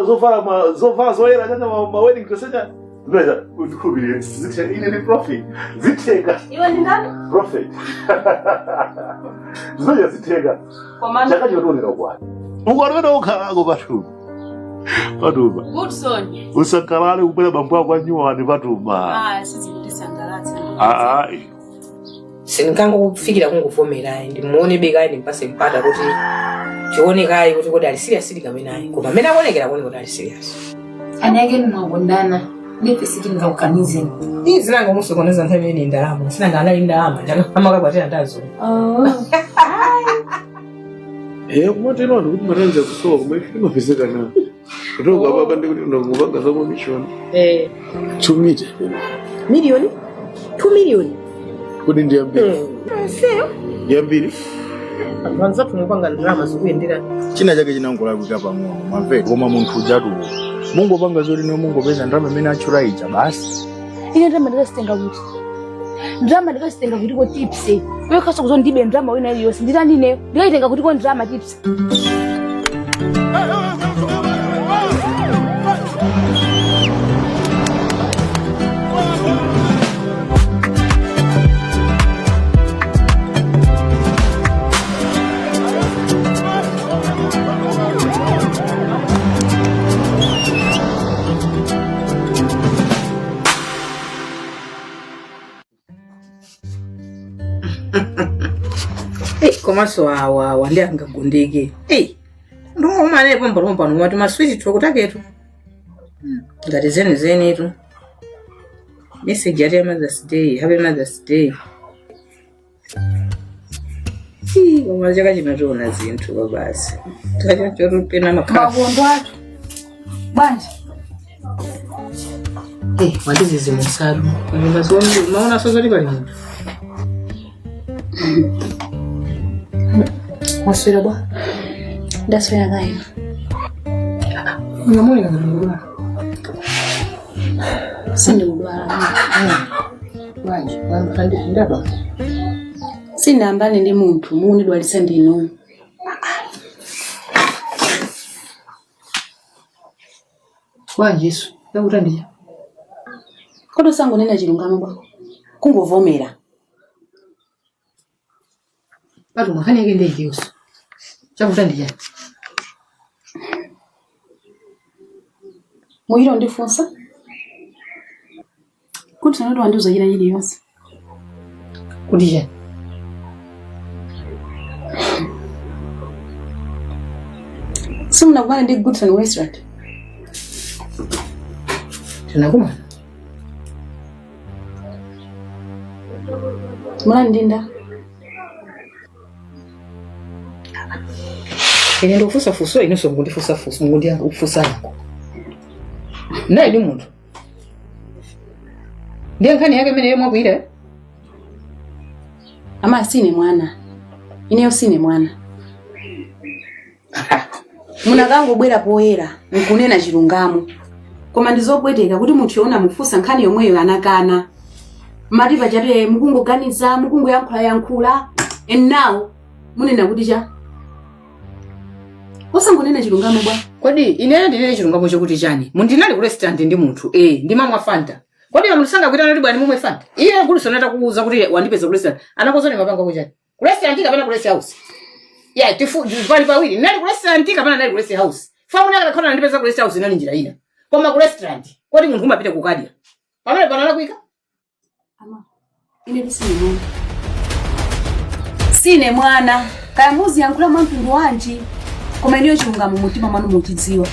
Zovala zovala zoyera chana ma wedding dress chana zimene undikhulupirire, zitheka. Ine ndi prophet, zitheka. Iwe ndi ndani? Prophet. Zimene zitheka. Komanda. Chaka chino tionera ukwati, ukwati umene ukhalako patuma, patuma. Goodson. Usangalale, kubwera bambo ako anyuwani, patuma. Ah, sizikutisangalatsa. Aa. Sindingangokufikira kungovomera ayi, ndimuone kaye, ndimpase mpata kuti tione kaye kuti kodi ali serious kapena ayi, koma amene akuonekera kuone kuti ali serious. Ani ake mwakondana, ndife sitingakukanizeni. Iyi zinanga musokoneza nthawi imene ndalama sinanga anali ndalama amakakwatira ndazo. Kumatero anthu kuti matanja kusowa, koma ife timapezeka nawo kutoka apapa ndikuti ndakupanga za commission. 2 meter. Miliyoni 2 miliyoni. Kodi ndi yambiri? Seyo. Yambiri. Anthu anzathu mupanga ndalama zikuyendera. China chake chinangolakwika pang'ono, mwamveka, koma munthu ujatuwo mungopanga zoti niwe mungopeza ndalama imene atchula ija basi. Ine ndalama ndikazitenga kuti? Ndalama ndikazitenga kuti ko tipse? Iwe khaso kuzo ndibe ndalama wina iliyonse, nditani ineyo? Ndikayitenga kuti ko ndalama, tipse? Ei, komanso awa awa ndi angagundike. Ei, ndingoma naye pompano pano kumati maswiti tuakutaketu ngati zenizenitu. Message yati ya Mother's Day, happy Mother's Day. Ii, koma chaka chino tiona zinthu kwa basi, chaka chino chotupena makhala. Makondo athu bwanji? Eh, wandizizimusatu maona sozoti pali munthu. Waswera bwa? Ndaswera kaina. Ungamuoneka ngati mudwala. Sindikudwala. Bwanji, ndaba? Sindayambane ndi munthu, mukundidwalitsa ndinu. Bwanji isu yakutandija? Kodi usangonena chilungamo bwa, kungovomera? Patuma, nkhani yake ndeyiyonso, chakutandija? Muyiro ndifunsa kuti sanoti wandiuza china chiliyonse. Kuti chani? Simunakumana ndi Goodson restaurant? Tinakumana. Munali ndi nda? Ine ndikufunsa funso, inunso mukundifunsa funso, mukundifunsa yanko naye ndi munthu. Ndiye nkhani yake imene mwakwira? Ama, sine mwana, ineyo sine mwana. Munakangobwera poyera nkunena chilungamo, koma ndizopweteka kuti munthu yona mufunsa nkhani yomweyo anakana. Mati pachatu mukungoganiza, mukungoyankhulayankhula, and now munena kuti cha osangonena chilungamo bwa? Kodi ineyo ndinene chilungamo chokuti chani? Mundinali ku restaurant ndi munthu, ndimamwa Fanta. Kodi munthu sangakuitana kuti bwani mumwe Fanta? Iye Goodson atakuuza kuti wandipeza ku restaurant, anakozani mapanga kuchani, ku restaurant kapena ku rest house? Ya tifu pali pawiri, ndinali ku restaurant kapena ndinali ku rest house. Famuna akakhala ndipeza ku rest house inali njira ina, koma ku restaurant kodi munthu umapita kukadya pamene panalakwika? Ama, ine sine mwana, sine mwana. Kaya muziyankhula mwa mtundu wanji, koma ineyo chilungamo mumtima mwanu muchidziwa.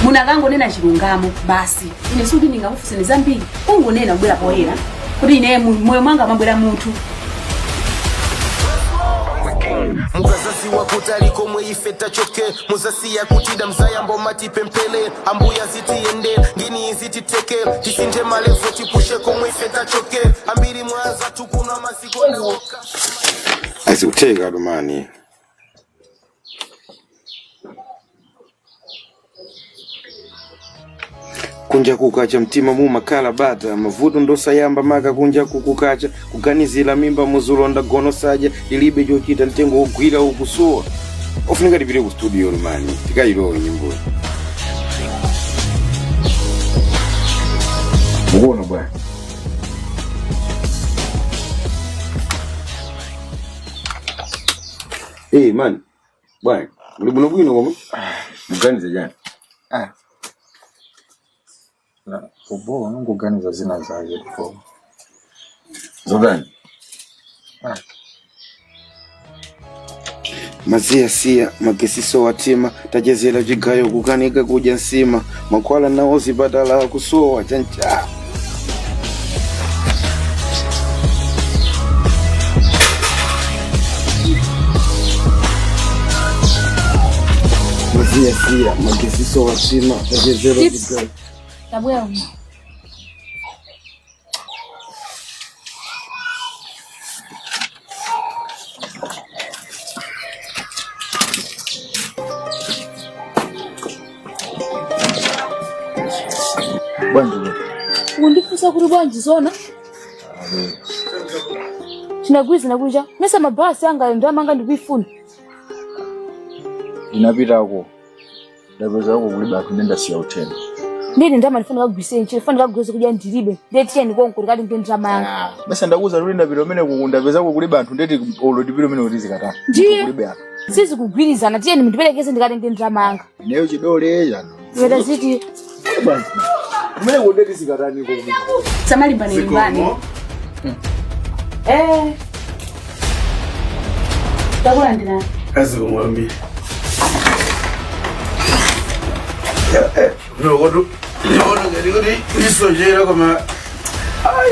Munakangonena chilungamo basi. Ine sikuti ndingakufunseni zambiri, kungonena kubwera poyera kuti ine moyo mwanga mabwera munthu. Mukazaziwa kuti alikomwe ife tachoke, muzasiya kutida, mzayambo matipempele ambuya zitiyende ngini izititeke tisinthe ma level tipushe komwe ife tachoke ambiri mwaza tukunwa maziko nawoka. Azikutheka lumani. Kunja kukacha, mtima mumakhala bata, mavuto ndosayamba maka kunja kukukacha, kuganizira mimba muzulonda gono saja lilibe chochita, mtengo wogwira ukusowa. Ofunika tipite ku studio lumani, tikayilowe nyimboyi. Ukuona bwana. Hey man, bwana, uli bwino bwino koma? Muganize jani. Ah. Na kubowa nunguganiza zina zake ko. Zodani. Ah. Maziyasiya magesiso watima tachezera chigayo kukanika kudya nsima makwala nawo zipatala kusowa chancha. Maziyasiya magesiso watima tachezera chigayo. Tabwera uno. Bwanji. Undifunsa kuti bwanji zona? Chinagwirizana kuja. Mesa mabhasi anga ndamanga ndikuifuna. Ndinapitako. Ndapeza ako kuliba kunenda siya uthenga. Ndine ndama ndifuna kagwise ntchito, ndifuna kagwise kudya ndilibe. Ndetiyeni konko ndikati nge ndama yanga. Basi ndakuza kuti ndapita umene kukundapeza ako kuliba anthu ndeti olo ndipita umene kuti zikatatu. Ndiye. Kulibe anthu. Sizikugwirizana tiyeni mundiperekeze ndikati nge ndama yanga. Ineyo chidole chano. Wera ziti Bwanji. Umene kundeti zikatani ko. Samalimbane limbane. Eh. Takulandira. Kazi kumwambia. Nokotu ndiona ngati kuti ndisochera koma ai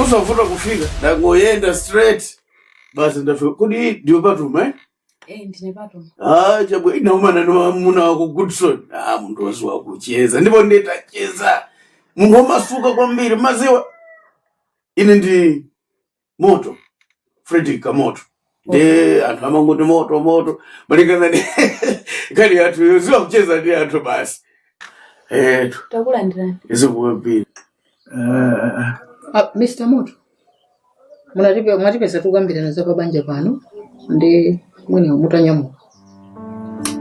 usavuta kufika ndangoyenda straight basi ndafika kodi ndiwe patuma eh? Eh, ndine patuma. Ah, chabwe inaumana ni mwamuna wako Goodson. Ah, munthu waziwa kucheza ndipo nditacheza munthu wamasuka kwambiri maziwa ine ndi moto Fredrick Kamoto ndi anthu amangoti moto moto malingana ndi kali yathu yoziwa kucheza ndi anthu basi etu Takulandirani. izikuwambiri. Ah, Mr. Moto. Mwatipeza tukambirana za pabanja pano ndi mwene mutanyamuka.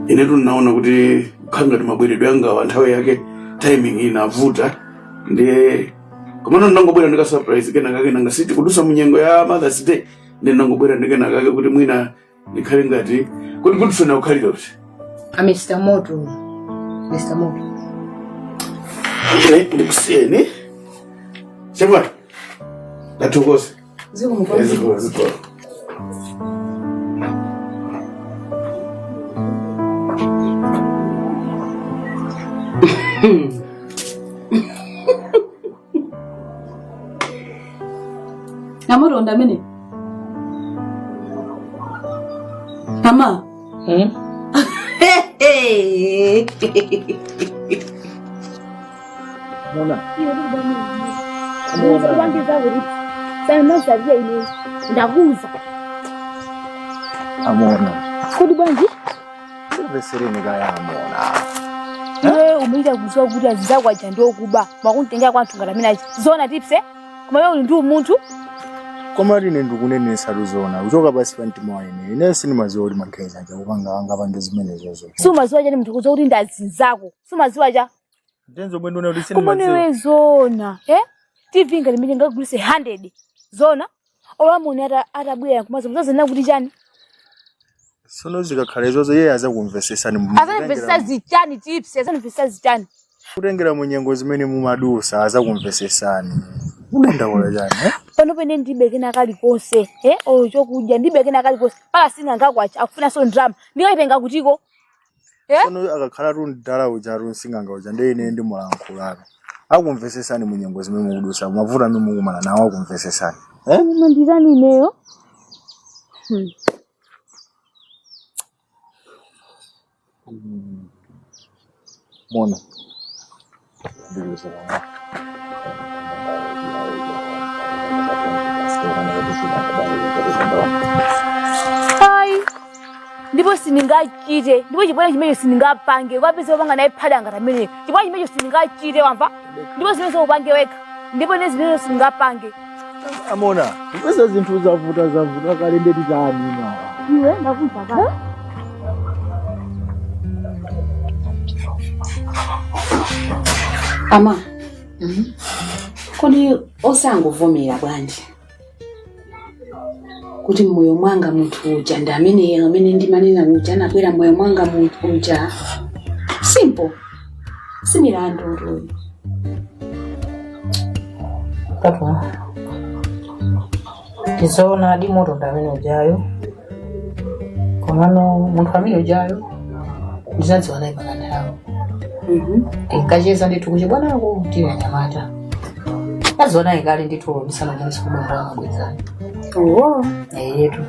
Inetu nnaona kuti khanga mabweredwe angawa nthawi yake timing inavuta ndi komano ndangobwera ndika surprise kenakake nanga siti kudusa munyengo ya Mother's Day ndi ndangobwera ndikenakake kuti mwina ndikhale ngati kuti Goodson akukhalira kuti Ah, Mr. Moto. Mr. Moto. Ine ndikusiyeni chemwa ndathokoza. Zikomo. Zikomo, zikomo. Namoto ndamene. Mama. Hmm? Mona. Sana ine ndakuza. Amona. Kodi bwanji? Vesereni kaya amona. Iwe umeita kuziwa kuti azizakwaja ndiokuba makuntengera kwanthu ngati amene achi. Zona tipse koma iwe uli ndi umunthu. Koma ine ndikunenesa luzona kuchoka pasi pa mtima wa ine ine sindimaziwa kuti makheza aja kupanga angapange zimenezozo. Sumaziwa chani munthu kuziwa kuti ndi azinzako. Sumaziwa cha. Ndenzo bwendo une kuti Koma sindimaziwa. niwe zona. Eh? TV ngati imene ngagulise 100. Zona. Olamoni atabwera kumazo muzazena kuti chani. Sono zikakhala izozo iye azakumvesesani. Azanimvesesa zichani tipse, azanimvesesa zichani. Kutengera munyengo zimene mumadusa azakumvesesani. Udandaula chani eh? Pano pene ndibe kena kalikonse, eh? Olo chokudya ndibe kena kalikonse. Pala singangakwacha akufunanso ndrama. Ndikayitenga kutiko. Eh? Sono akakhala tu mdala uja tu msinganga uja ndiye ine ndimulankhulano. Akumvesesani munyengo zimene mukudusa mavuto amene mukumana nawo akumvesesani. Eh? Manditani ineyo? Mona. Ndikuza. Ai. Ndipo sindingachite, ndipo chibwana chimenecho sindingapange, kwapeza wapanga naye phada ngati amene. Chibwana chimenecho sindingachite wamva? Ndipo zimene upange wekha. Ndipo ine zimene sindingapange. Amona, kupeza zinthu zavuta zavuta kale ndeti chani mawa. Iwe ndakumva kale. Ama. Kodi osangovomera bwanji kuti mmoyo mwanga munthu uja ndi ameneyo amene ndimanena uja anabwera mmoyo mwanga munthu uja? Simple, si milandu uyu. Papa, tizoona adi moto ndi amene ujayo, komano munthu amene ujayo ndinadziwa naye pakanthawi. Tinkacheza ndithu kuchibwanako tili anyamata. Nadziwa naye kale ndithu ndisanamuonese kubongo amabwezani. Oh. Eyetu,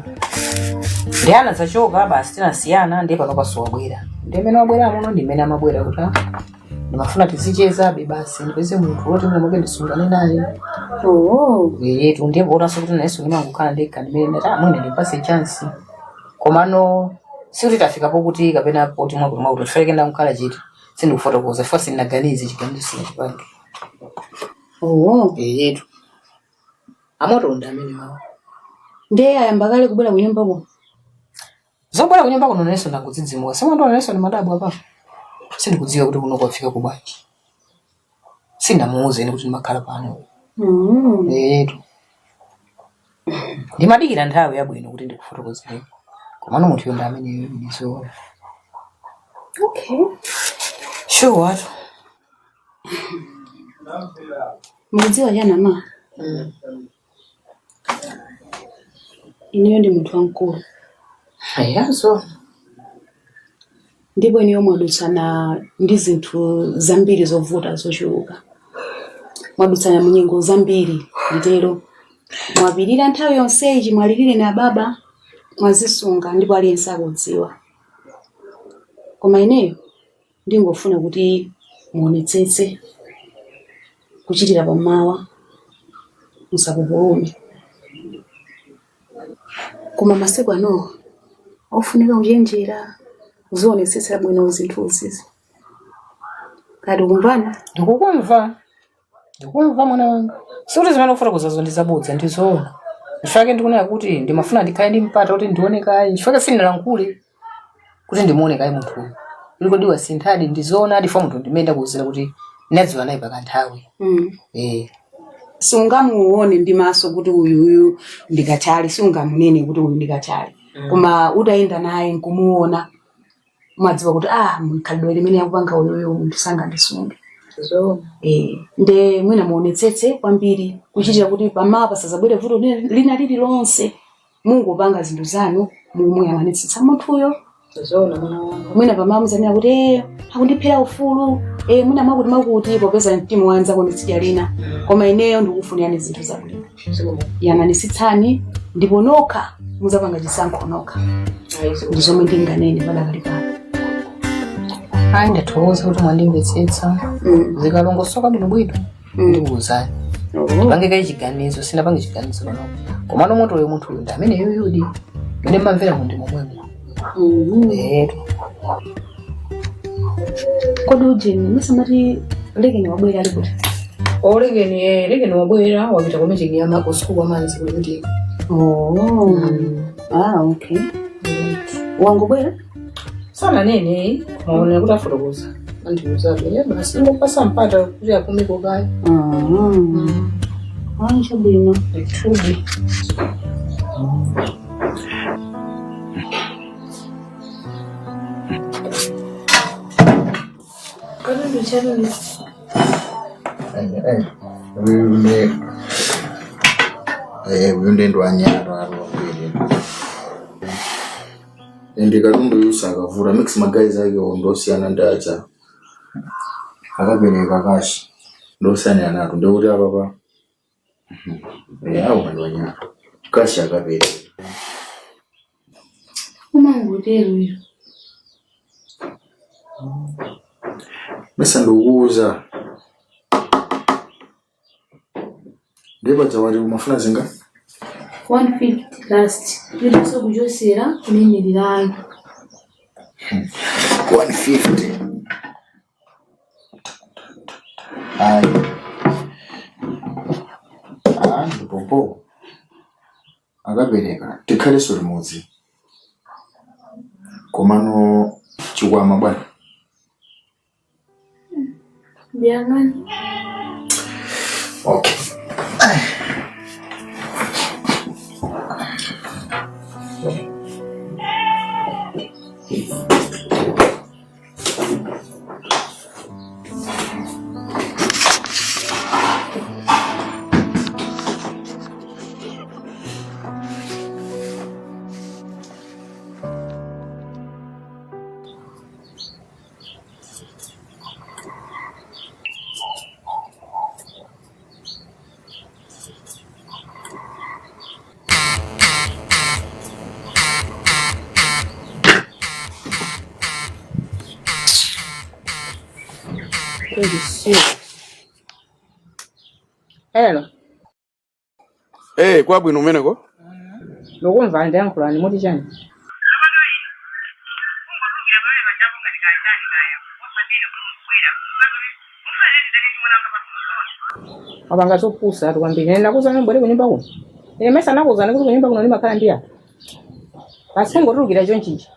ndi anazachoka basi, tinasiyana. Ndiye pano paso wabwera, ndi mmene wabwera muno, ndi mmene amabwera kuti ah, ndimafuna tizichezabe basi, ndipeze munthu woti mwina mwake ndisungane naye. Oh. Eyetu, ndiye poonanso kuti nayenso ndimangokhala ndekha, ndimene ndati ah, mwina ndipase chance. Komano sikuti tafikapo kuti kapena poti mwakuti mwakuti tifanike ndakukhala chiti, sindikufotokoza chifukwa sindinaganize, chiganizo sinachipange. Oh. Eyetu, amoto ndi amene wawo. Ndiye ayamba kale kubwera kunyumba kuno? Zobwera kunyumba kuno nenso ndangodzidzimuka, simandiona nenso ndi madabwa apa, sindikudziwa kuti kuno kwafika kubwanji, sindinamuuze ine kuti ndimakhala pano. Eyetu, ndimadikira nthawi yabwino kuti ndikufotokozere, komano munthu ndi ameneyo, ndizoona. Okay. Sure watu. Mukudziwa chani ama? Ineyo ndi munthu wamkulu. Ayazo. Ndipo ineyo mwadutsana ndi zinthu zambiri zovuta zochuluka, mwadutsana munyengo zambiri, nditero mwapirira nthawi yonseyi chimwalirire na baba, mwazisunga ndipo aliyense akudziwa. Koma ineyo ndingofuna kuti muonetsetse kuchitira pamawa, musapupulume. Koma masiku anowa ofunika kuchenjera, uzionetsetsera bwino zinthu izizi. Kati kumvana? Ndikukumva, ndikumva mwana wanga. Sikuti zimene ukufotokozazo ndi zabodza, ndizoona. Chifukwa ndikunena kuti ndimafuna ndikhale ndi mpata kuti ndione kaye, chifukwa sindinalankhule kuti ndimuone kaye munthu uyu ili kodi wasinthadi, ndizoona adi fa munthu ndimene ndakuwuzira kuti ndinadziwa naye pakanthawi. Eh. Sungamuone ndi maso kuti uyuyu ndikachali, sungamunene kuti uyu ndikachali. Koma utayenda naye nkumuona, umadziwa kuti ah, mkhalidwe limene akupanga uyuyu munthu sangandisunge. Zoona. Eh, nde mwina muonetsetse kwambiri kuchitira kuti pamawa pasazabwere vuto lina lililonse, mungopanga zinthu zanu mumuyang'anitsitsa munthuyo. Zoona mwana wanga. Mwina pamawa muzanena kuti eh, akundiphera ufulu, eh, mwina mwakuti mwakuti, popeza mtima wanzako ndi tsidya lina. Koma ineyo ndikufunirani zinthu zabwino, yang'anisitsani ndipo nokha muzapanga chisankho nokha. Ndi zomwe ndinganene padakali pano. Ayi, ndathokoza kuti mwandimvetsetsa. Zikalongosoka bwinobwino ndikuwuzani. Ndipange kaye chiganizo, sinapange chiganizo panopo. Komano motoyo munthu uyu ndi amene yuyudi mene mmamvera mundi momwemo. Etu. Kodi ujeni musamati Lekeni wabwera, ali kuti? Olekeni, eh, Lekeni wabwera, wapita ku meeting ya ku sukulu amanzi kuli meeting. Oh. Ah, okay, wangobwera? Sananene, maonera kuti afotokoza andiuzabe basi, ingopasa mpata kuti apumeko kaye. Ah, chabwino. Ndithudi. Katundu chanu. Uyu ndi uyu ndi wanyaro ari wambiri ndi katundu yusa akavura mix ma guys ake ndosiyana ndi aja akapereka cash, ndosiyana nato ndikuti apapa awo ndi wanyaro, cash akapereka. Umangotero iyo. Mesa ndikukuuza, ndipaja wati umafuna zinga? 150 last, nditonso kuchosera kunenererayo. 150 ayi, ah, ndipopo akapereka tikhalenso limodzi, komano chikwama bwana. Ndiyang'ani. Okay. Hello. Eh, kwabwino umeneko? Ndikumva ndayankhulani muti chani? Wapanga zopusa atu kwambiri. Ine ndakuuzani mubwere kunyumba kuno. Ine mesa ndakuuzani kuti kunyumba kuno ndimakhala ndi anthu. Basi kungotulukira chonchicha.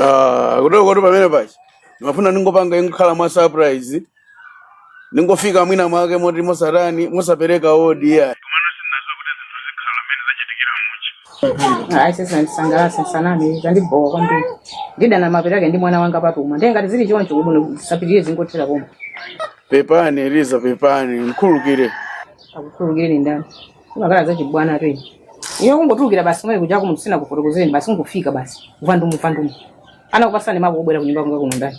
Ah, kutoko kuti pamene pachi. Ndimafuna ndingopanga ingokhala mwa surprise. Ndingofika mwina mwake moti mosatani, mosapereka odi ya. Ayi sasa ndisangalatsa sanami zandibowa kwambiri. Ndidana mapeto ndi mwana wanga patuma. Ndiye ngati zili choncho kuno sapitirire zingothera pomwe. Pepani Eliza, pepani, mkhululukire. Akukhululukire ni ndani? Umakhala zachibwana tu ine. Iyo kungotulukira basi kumene kuja munthu sinakufotokozeni basi kungofika basi. Vandumu vandumu. Anakupasani mapu obwera kunyumba kwanga kuno ndani?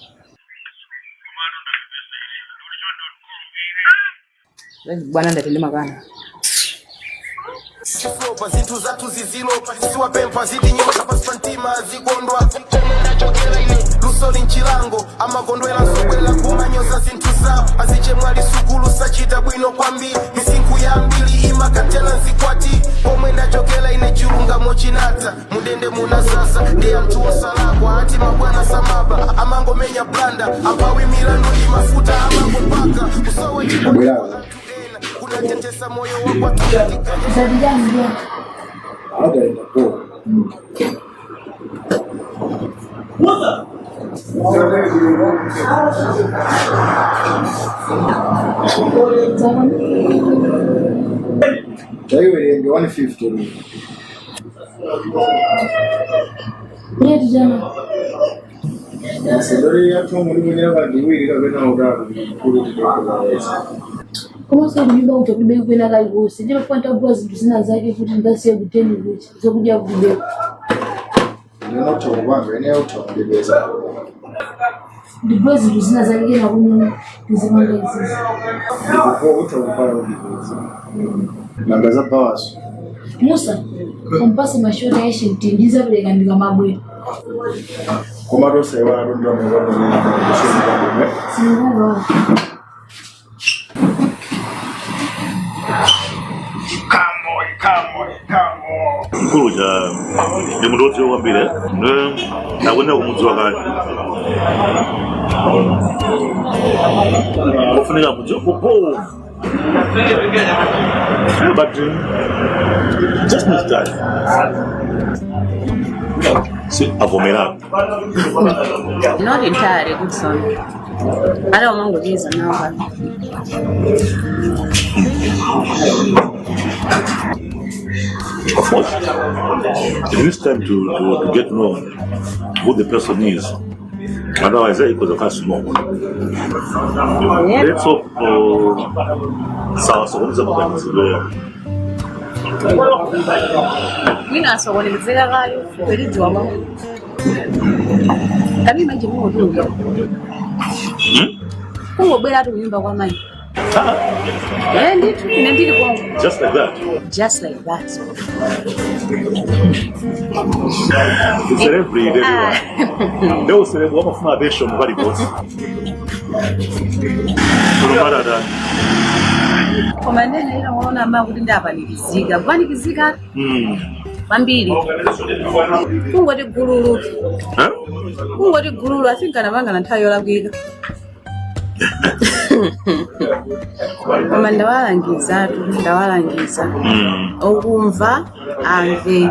Zachibwana ndati ndimakana. Chifopa zinthu zathu zizilopa tisiwapempha zitinyoza pasi pa mtima azikondwa komwe ndachokera ine lusoli mchilango amakondwera nsobwera kumanyoza zinthu zawo azichemwali sukulu sachita bwino kwambiri misinkhu ya ambiri imakatela nzikwati komwe ndachokera ine chilungamo chinatha mundende munazaza ndi anthu osalakwa ati mabwana samaba amangomenya blanda amphawi milandu imafuta amangopaka kusowa chikondi kwa anthu ena kunatentesa moyo wakwathu Zabijani ndio. Ataenda poa. Taiwerenge 150 ru. Ndiye tijana. Asadori yathu muri munyera vandiwiri kapena utatu kuri tidokeza. Komanso kunyumba kuti kulibe kwena kalikonse. Ndimafuna nditagula zinthu zina zake kuti ndingasiye kuteni kuti zokudya kulibe. Ndinotha kupanga ine yotha kundipeza. Ndigule zinthu zina zake kena kuno ndizipanga izizi. Ndikupo utha kupanga kundipeza. Namba za bawaso. Musa, umpase mashoti a ancient ndizapereka ndikamabwera. Koma tosaiwana tondwa mekwanonena. Sindingawa. Mkulu uja ndi munthu wodziwa kwambiri eh? Nde akuyenera kumudziwa kale ofunika mudziwe popo but just need time si avomera. Not entirely good son. Hata umangocheza nawo pano. Of course, it needs time to get to know who the person is. Otherwise, it could have small. Let's hope sawa sokoneza maganizidwe. Mwina asokonezeka kayo kwelidziwa mwa. Kami manje mungotuluka. Kungobwera ati kunyumba kwa mayi. Eh, ndithu ine ndili kongo. Just like that. Just like that. The celebrity, everyone. Leo celeb wamafuna attention pali boss. Kulumara da. Koma ndene ina waona ama kuti ndapanikizika. Kupanikizika kwambiri. Kungoti gululu. Huh? Kungoti gululu asinkanapanga na nthawi yolakwika. Koma ndawalangizatu, ndawalangiza. Okumva amve.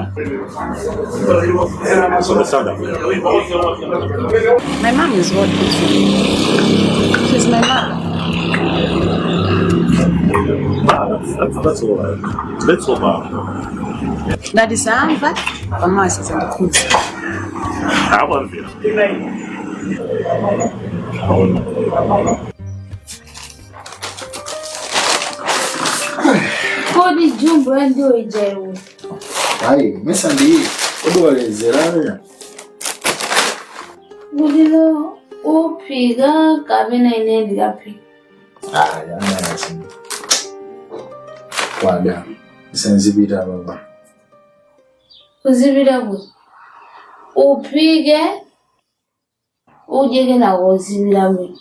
Understand. My mom is what She's my mother. That's all right. Let's hope. Ngati samva pamaso zandikhudza. Akwamvera. Kodi jumbo ya ndiwo ija iwe? Ayi, mesa ndiye kodi walezerayo? Kulilo uphika kapena ine ndikaphika? Ayi, anayasi kwada isenzipita baba. Uzipita kuti uphike udye kenako uzipita bwino.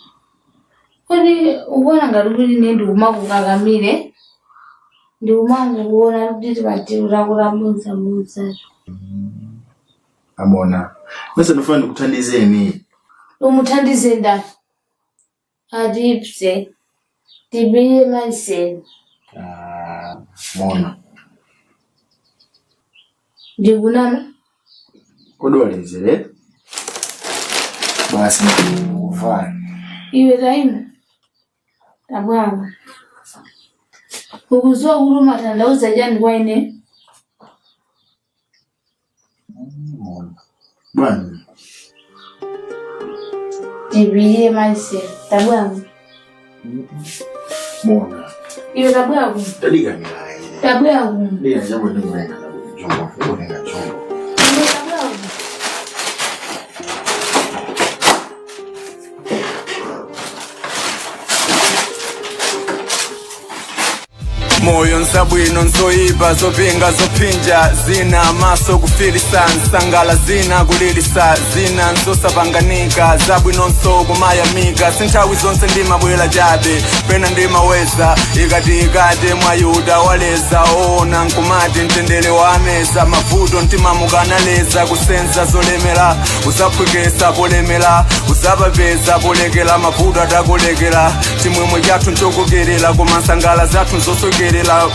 Kodi ukuona ngati kuti ine ndikumakukakamire, ndikumangokuona kuti timatiutakutambudza? Amona, mesa ndifuna ndikuthandizeni. Umuthandize ndani? Atipse tipirire maiseni. Ah, mona. Ndikunama? Kodi walezere basi ndikuvala. Iwe taima, tabwana, ukuziwa kuti umatanthauza chani kwa ine? Mona bwana. Tipirire maiseni, tabwana. Mona. Iwe tabwera kuno. Tadikanira. Tabwera kuno. Ndiye jambo ndikulenga jumbo, kulenga jumbo. Iwe tabwera kuno. Moyo nzabwino, nzoyipa, zopinga, zophinja, zina maso kufilisa nsangala, zina kulilisa, zina nzosapanganika, zabwinonso kumayamika. Sinthawi zonse ndimabwera chabe, pena ndimaweza ikati ikati mwayuda waleza oona nkumati mtendere wa ameza mavuto mtimamukanaleza kusenza zolemera uzaphwekesa polemera uzapapeza polekera mavuto atakulekera chimwemwe chathu nchokokerera koma nsangala zathu nzosokerera.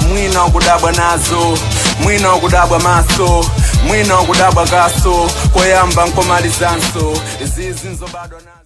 Mwina ukudabwa nazo, mwina ukudabwa maso, mwina ukudabwa kaso koyamba nkomalizanso izizi nzobadwa nazo.